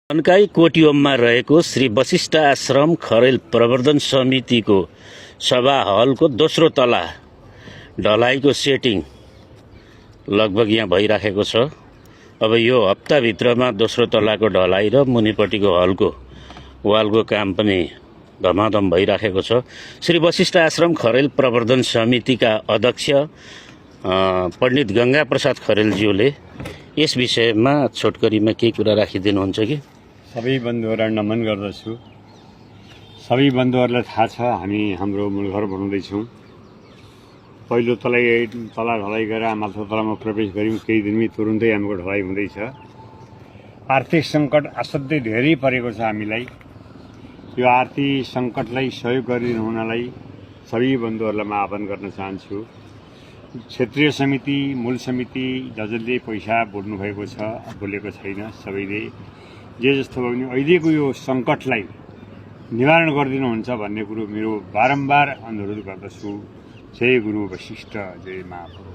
मनकाई कोटियोममा रहेको श्री वशिष्ठ आश्रम खरेल प्रवर्धन समितिको सभा हलको दोस्रो तला ढलाईको सेटिङ लगभग यहाँ भइराखेको छ। अब यो हप्ताभित्रमा दोस्रो तलाको ढलाइ र मुनिपट्टिको हलको वालको काम पनि धमाधम भइराखेको छ। श्री वशिष्ठ आश्रम खरेल प्रवर्धन समितिका अध्यक्ष पण्डित गंगा प्रसाद खरेलज्यूले यस विषयमा छोटकरीमा केही कुरा राखिदिनुहुन्छ कि? सबै बन्धुहरूलाई नमन गर्दछु। सबै बन्धुहरूलाई थाहा छ हामी हाम्रो मूल घर बनाउँदैछौँ। पहिलो तला ढलाइ गरेर माथिल्लो तलामा प्रवेश गऱ्यौँ। केही दिनमै तुरुन्तै हाम्रो ढलाइ हुँदैछ। आर्थिक सङ्कट असाध्यै धेरै परेको छ हामीलाई। यो आर्थिक सङ्कटलाई सहयोग गरिदिनु हुनलाई सबै बन्धुहरूलाई म आह्वान गर्न चाहन्छु। क्षेत्रीय समिति, मूल समिति जसले पैसा बोल्नु भएको छ, बोलेको छैन, सबैले जे जस्तो भयो भने अहिलेको यो सङ्कटलाई निवारण गरिदिनुहुन्छ भन्ने कुरो मेरो बारम्बार अनुरोध गर्दछु। जय गुरु वशिष्ठ, जय महाप्रभु।